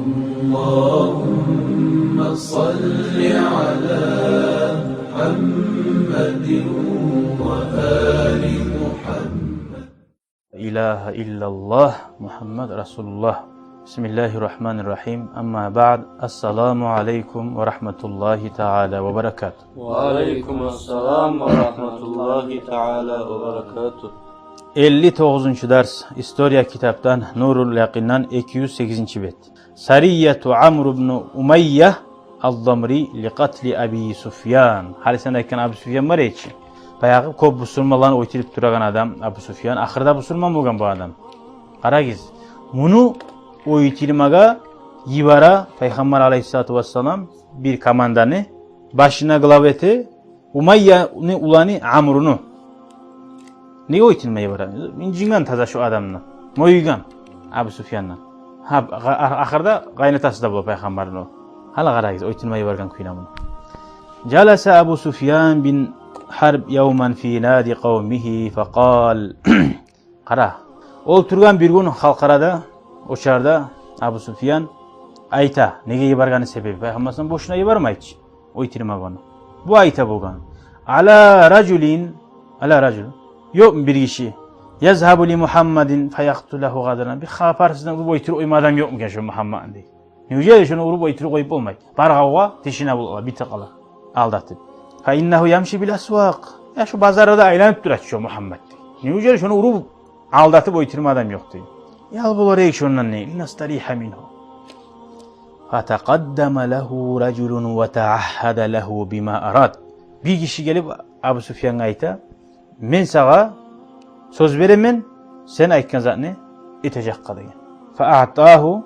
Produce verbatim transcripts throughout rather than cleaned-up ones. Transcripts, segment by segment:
اللهم صل على محمد وآل محمد. إله إلا الله محمد رسول الله. بسم الله الرحمن الرحيم. أما بعد. السلام عليكم ورحمة الله تعالى وبركاته. وعليكم السلام ورحمة الله تعالى وبركاته. Элли тогъузунчу дарс. История китапдан, Нурул Якъиндан, эки юз сегизинчи бет. Сарияту Амр ибн Умайя аз-Замри ли къатли Аби Суфьян. Гьали сен айтгъан Абу Суфьян бар эди чи. Баягъы кёп бусурманланы оьлтюрюп турагъан адам Абу Суфьян. Ахырда бусурман болгъан бу адам. Къарагъыз, муну оьлтюрмеге йибере Пайхаммар алайгьиссалату вассалам бир команданы, башына глава эте Умайяны уланы Амруну. Неге оьлтюрме йибере? Инжинген таза шо адамны. Моюгъан Абу Суфьяндан. Гьа, гъа-, а-, ахырда къайнатасы да бола Пайхаммарны о. Гьали къарагъыз, оьлтюрме йиберген кюйню муну. جلس أبو سفيان بن حرب يوما في نادي قومه فقال. Къара. Олтургъан бир гюн халкъ арада, очарда Абу Суфьян айта, неге йибергени себеби, Пайхаммар бошуна йибермей чи оьлтюрмеге ону. Бу айта болгъан: «Ала ражулин, ала ражул. Ёкъму бир гиши? Язгьабу ли Мугьаммадин фаякътулугьу гъадран. Бир хапарсыздан уруп оьлтюрюп къойма адам ёкъму экен шо Мугьаммадны?» Неужели шону уруп оьлтюрюп къоюп болмай? Бар гъавгъа, тишина бола, бите къала. Алдатып. Фа иннагьу ямши фил асвакъ. Я шо базарда айланып тура чы шо Мугьаммад. Неужели шону уруп алдатып оьлтюрме адам ёкъ дей. Ял болар эдик шондан дей. Линастаригьа мингьу. Фатакъаддама лагьу ражулун ва таагьгьада лагьу бима арад. Бир гиши гелип Абу Суфьянгъа айта: «Мен сагъа сёз беремен, сен айтгъан затны этежекге», — деген. Фаатагьу,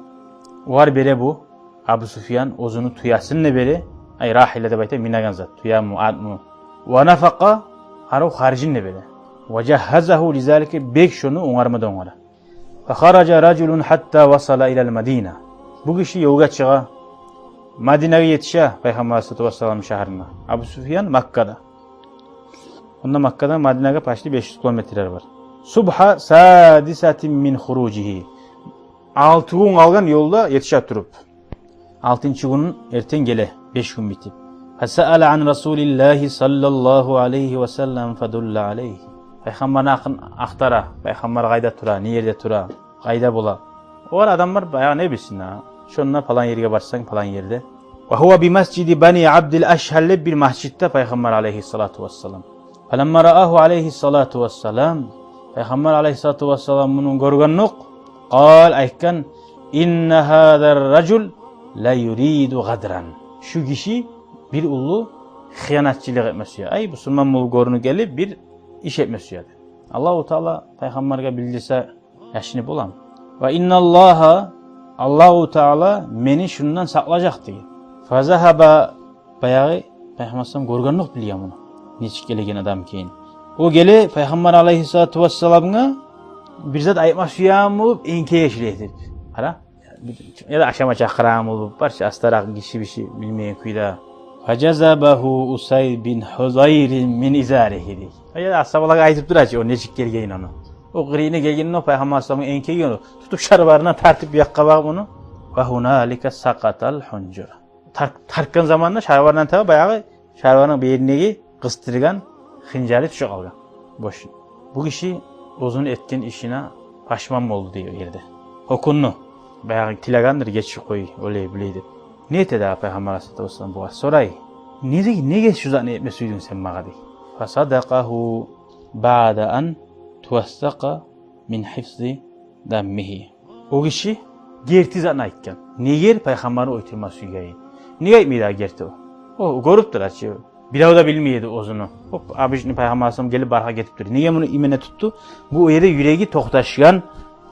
огъар бере бу Абу Суфьян оьзюню тюесин де бере, ай, рагьила деп айта, минеген зат, тюеми, атмы. Ва нафакъа, арив харжын да бере. Ва жагьгьазагьу лизалика, бек шону онгарма да онгара. Фахаража ражулун гьатта васала илал Мадина. Бу гиши ёлгъа чыгъа, Мадинагъа етише, Пайхаммар алайгьиссалату вассалам шагьарына. Абу Суфьян Маккада. Онда Маккадан Мадинагъа почти беш юз километрлер бар. Субгьа садисатин мин хуружигьи. Алты гюн къалгъан ёлда етише туруп. Алтынчы гюн эртен геле, беш гюн битип. Фасаала ан Расулиллагьи саллаллагьу алайгьи ва саллам фадулла алайгьи. Пайхаммарны гьакъын ахтара, Пайхаммар къайда тура, не ерде тура, къайда бола. Огъар адамлар баягъы не билсин а, шонда палан ерге барсанг, палан ерде. Ва гьува би масжиди Бани Абдил Ашгьал деп бир масжитде Пайхаммар алайгьиссалату вассалам. Фаламма раагьу алайгьиссалату вассалам, Пайхаммар алайгьиссалату вассалам муну гёргенокъ, къала, айтгъан: «Инна гьаза ражул ла юриду гъадран». Шу гиши бир уллу хыянатчылыкъ этме сюе. Ай, бусурман болуп гёрюнюп гелип, бир иш этме сюе. Аллагьу Таала Пайхаммаргъа билдирсе, яшынып боламы? Ва инналлагьа, Аллагьу Таала мени шундан сакълажакъ деген. Фазагьаба, баягъы Пайхаммар саллаллагьу алайгьи ва саллам гёргенокъ билген муну, нечик гелеген адам экенин. О геле Пайхаммар алайгьиссалату вассаламгъа бир зат айтма сюеген болуп, энкей эшли этип. Къара, яда ашама чакъырагъан болуп, барча астаракъ гиши-биши билмейген кюйде. Фажазабагьу Усайд бин Гьузайрин мин изаригьи дей. Яда асгьабалагъа айтып тура чы о нечик гелгенин ону. О къырыйына гелгенде о Пайхаммар саллаллагьу алайгьи ва саллам энкейген, тутуп шалбарындан тартып якъгъа багъып ону. Ва гьуналика сакъатал гьунжур. Тар-, тартгъан заманда шалбарындан таба баягъы шалбарыны бу ериндеги къыстыргъан хынжалы тюшюп къалгъан. Бош. Бу гиши оьзюню этген ишине пашман болду дей о ерде. Гьёкюндю. Баягъы тилегендир, гечип къой, олай-булай деп. Не эте дагъы Пайхаммар алайгьиссалату вассалам бугъар? Сорай: «Неге, неге шу затны этме сюйдюнг сен магъа?» — дей. Фасадакъагьу баъда ан тавассакъа мин гьифзи даммигьи. О гиши герти затны айтгъан. Неге Пайхаммарны оьлтюрме сюйгенин. Неге айтмай дагъы герти о? О гёрюп тура чы. Бирев де билмей эди оьзюню. Оп, обычный Пайхаммар саллаллагьу алайгьи ва саллам гелип баргъа гетип тура. Неге муну именно тутду? Бу ерде юреги токъташгъан,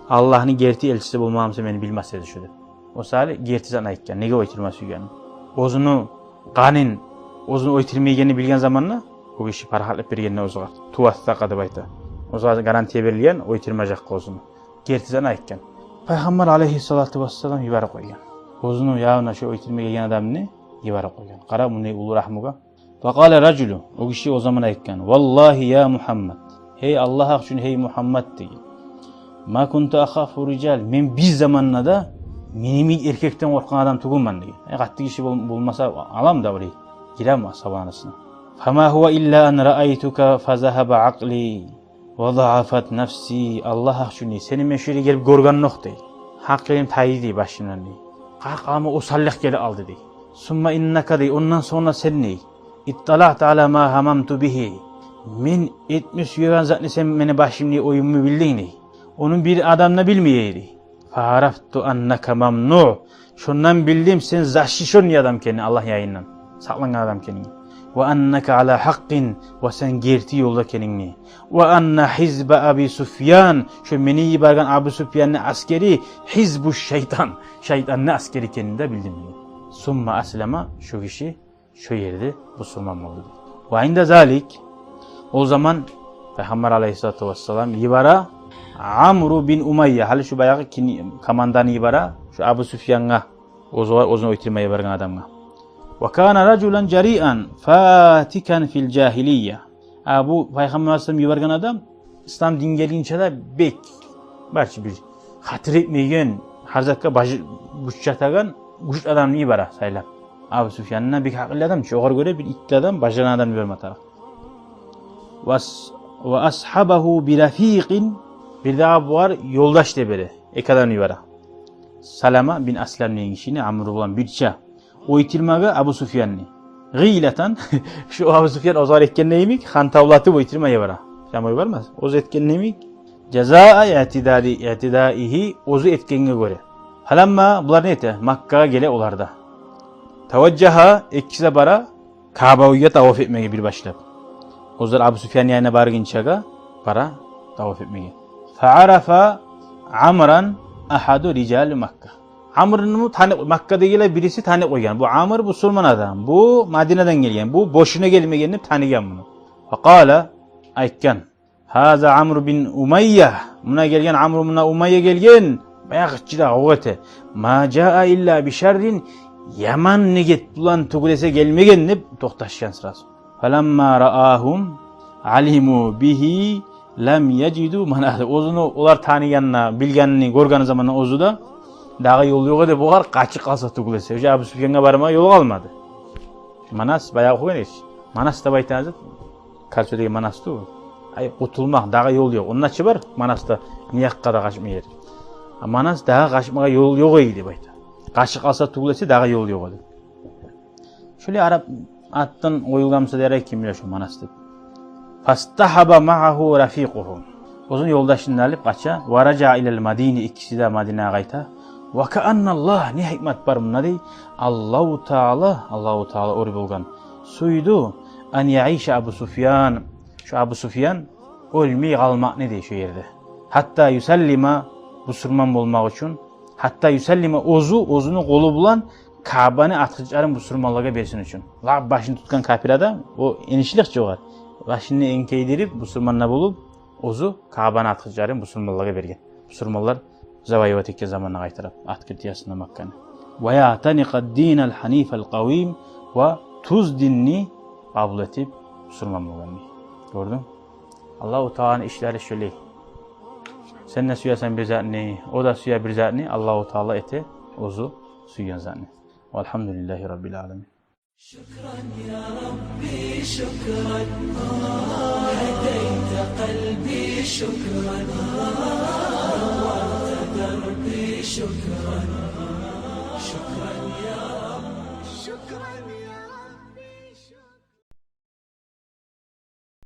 Аллагьны герти элчиси болмагъанмуса мени билмес эди шу деп. О саялы герти затны айтгъан, неге оьлтюрме сюйгенин. Оьзюню къанын, оьзюню оьлтюрмейгенин билген заманда, о гиши парахатлыкъ бергенде оьзюне, тавассакъа деп айта. Оьзюне гарантия берилген, оьлтюрмежек оьзюню. Герти затны айтгъан. Пайхаммар алайгьиссалату вассалам йиберип къойгъан. Оьзюню явно шу оьлтюрме гелген адамны йиберип къойгъан. Къара мундай уллу рагьмугъа. Факъала ражулу, о гиши о заман айтгъан: «Валлагьи я Мугьаммад, гьей Аллагь гьакъ учун, гьей Мугьаммад, — деген, — ма кунту ахаффу рижал, мен бир заманда да Мен йимик эркекден къоркъгъан адам тюгюлмен», — деген. Э, къатты гиши бол-, болмаса, алам да бир гирем асгьабаны арасына. «Фама гьува илла ан раайтука фазагьаба акъли ва заафат нафси». «Аллагь гьакъ учун, — дей, — сени мен шу ерге гелип гёргенокъ, — дей, — гьакъылым тайды, дей, башымдан, — дей. — Къаркъарама осаллыкъ гелип алды», — дей. «Сумма иннака, — дей, — ондан сонг да сен, — дей, — итталаъта ала ма гьамамту бигьи. Мен этме сюеген затны сен мени башымны, оюмну билдинг, — дей. — Ону бир адам да билмей эди. Фаарафту аннака мамнуъ. Шондан билдим сен защищённый адам экенингни, Аллагьны янындан сакълангъан адам экенингни. Ва аннака ала гьакъкъин, ва сен герти ёлда экенингни. Ва анна гьизба Аби Суфьян, шо мени йиберген Абу Суфьянны асгери, гьизбу шайтан, шайтанны асгери экенин де билдим», — деген. «Сумма аслама», шо гиши шо ерде бусурман болду. «Ва инда залик», ол заман Пайхаммар алайгьиссалату вассалам йибере Амру бин Умайя, гьали шо баягъы кин-, команданы йибере шо Абу Суфьянгъа, оьзю, оьзюн оьлтюрме йиберген адамгъа. «Ва кана ражулан жариан фатикан фил жагьилия». А бу Пайхаммар алайгьиссалам йиберген адам ислам дин гелгинче де бек, барчы бир хатир этмейген, гьар затгъа бажы-, гюч ятагъан, гючлю адамны йибере сайлап. Абу Суфьян да бек гьакъыллы адам чы, огъар гёре бир итти адам, бажарагъан адамны йиберме тарыкъ. «Ва ас-, ва асгьабагьу би рафикъин», бирдагъы бугъар ёлдаш да бере, эки адамны йибере. Салама бин Аслам деген гишини, Амру булан бирче оьлтюрмеге Абу Суфьянны. «Гъилатан», шо Абу Суфьян оьзю этгенде йимик, хантавлатып оьлтюрме йибере. Шамай бармас. Оьзю этгенде йимик, «жазаа иътидаи-, иътидаигьи», оьзю этгенге гёре. «Фаламма», булар не эте? Маккагъа геле олар да. «Таважжагьа», экиси де бара Каъба уьйге таваф этмеге бир башлап. Оьзлер Абу Суфьянны янына баргъынчагъа бара таваф этмеге. «Фаарафа Амран агьаду рижали Макка». Амрны таны-, Маккадагъылар бириси танып къойгъан. Бу Амр бусурман адам, бу Мадинадан гелген, бу бошуна гелмеген деп таныгъан муну. «Факъала», айтгъан: «Гьаза Амру бин Умайя, муна гелген Амру, муна Умайя гелген, баягъы чы да гъов эте. Ма жаа илла би шаррин, яман негет булан тюгюл эсе гелмеген», — деп токъташгъан сразу. «Фаламма раагьум алиму бигьи лам яжиду манаса». Оьзюню олар таныгъанны, билгенни гёрген заманда оьзю де, дагъы ёл ёкъ эди бугъар, къачып къалса тюгюл эсе. Уже Абу Суфьянгъа бармагъа ёл къалмады. Манас, баягъы охугъан эдик. Манас деп айтагъан зат, Кольцо деген Манас тюгюл. Ай, къутулмакъ, дагъы ёл ёкъ. Онда чы бар Манаста, не якъгъа да къачма ер. А Манас дагъы къачмагъа ёл ёкъ эди деп айта. Къачып къалса тюгюл эсе, дагъы ёл ёкъ эди. Шолай арап атдан къоюлгъан буса да ярай, ким биле шо Манас деп. «Фастагьаба магьагьу рафикъугьу». Оьзюню ёлдашын да алып къача. «Ва ражаа илал Мадини», экиси де Мадинагъа къайта. «Ва каанналлагь», не гьикмат бар мунда дей, Аллагьу Таала, Аллагьу Таала оьр болгъан, сюйдю, «ан яиша Абу Суфьян», шо Абу Суфьян оьлмей къалмакъны дей шо ерде. «Гьатта юсаллима», бусурман болмакъ учун, «гьатта юсаллима», оьзю, оьзюню къолу булан Каъбаны ачгъычларын бусурманлагъа берсин учун. Лап башын тутгъан капир адам, о энишлик чы огъар. Башын энкейдирип, бусурман да болуп, оьзю Каъбаны ачгъычларын бусурманлагъа берген. Бусурманлар завоевать этген заманда къайтарып, открытиясында Макканы. «Ва яътаникъа динал гьанифал къавим», ва тюз динни къабул этип, бусурман болгъан дей. Гёрдюнг? Аллагьу Тааланы ишлери шолай. Сен де сюесен бир затны, о да сюе бир затны, Аллагьу Таала эте оьзю сюйген затны. Валгьамдулиллагьи раббил аламин. شكرا يا ربي، شكرا. هديت قلبي، شكرا. نورت دربي، شكرا. شكرا يا رب، شكرا يا رب.